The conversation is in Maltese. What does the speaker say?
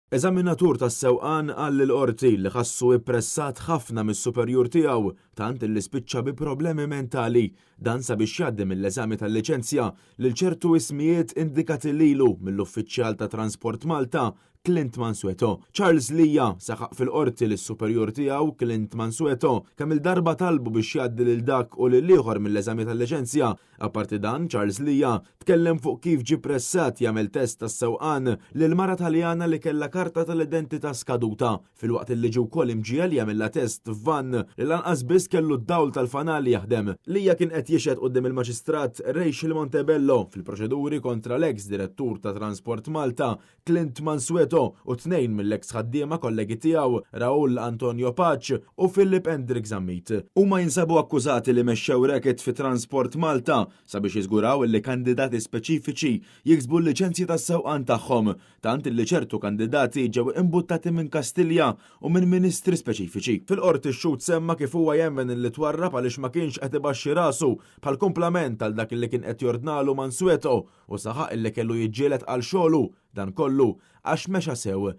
Eżaminatur tas-sewqan qal lill-Qorti li ħassu ippressat ħafna mis-superjur tiegħu tant li spiċċa bi problemi mentali. Dan sabiex jgħaddi mill-eżami tal-liċenzja lil ċertu ismijiet indikati lilu mill-uffiċjal ta' Transport Malta, Clint Mansueto. Charles Lia saħaq fil-Qorti li s-superjur tiegħu, Clint Mansueto, kemm-il darba talbu biex jgħaddi lil dak u lil ieħor mill-eżami tal-liċenzja. Apparti dan, Charles Lia tkellem fuq kif ġie pressat jagħmel test tas-sewqan lil mara Taljana li kellha karta tal-identità skaduta, filwaqt li ġie wkoll imġiegħel jagħmilha test f'vann li lanqas biss kellu d-dawl tal-fanali jaħdem. Lia kien qed jixhed quddiem il-Maġistrat Rachel Montebello fil-proċeduri kontra l-eks direttur ta' Transport Malta, Clint Mansueto u tnejn mill-eks ħaddiema kollegi tiegħu, Raul Antonio Pace u Philip Endrick Zammit. Huma jinsabu akkużati li mexxew racket fi Transport Malta sabiex jiżguraw illi kandidati speċifiċi jiksbu l-liċenzji tas-sewqan tagħhom, tant illi ċertu kandidati ġew imbuttati minn Kastilja u minn ministri speċifiċi. Fil-Qorti x-xhud semma kif huwa jemmen illi twarrab għaliex ma kienx qed ibaxxi rasu bħal kumplament għal dak illi kien qed jordnalu Mansueto u saħaq illi kellu jiġġieled għal xogħlu, dan kollu għax mexa sew.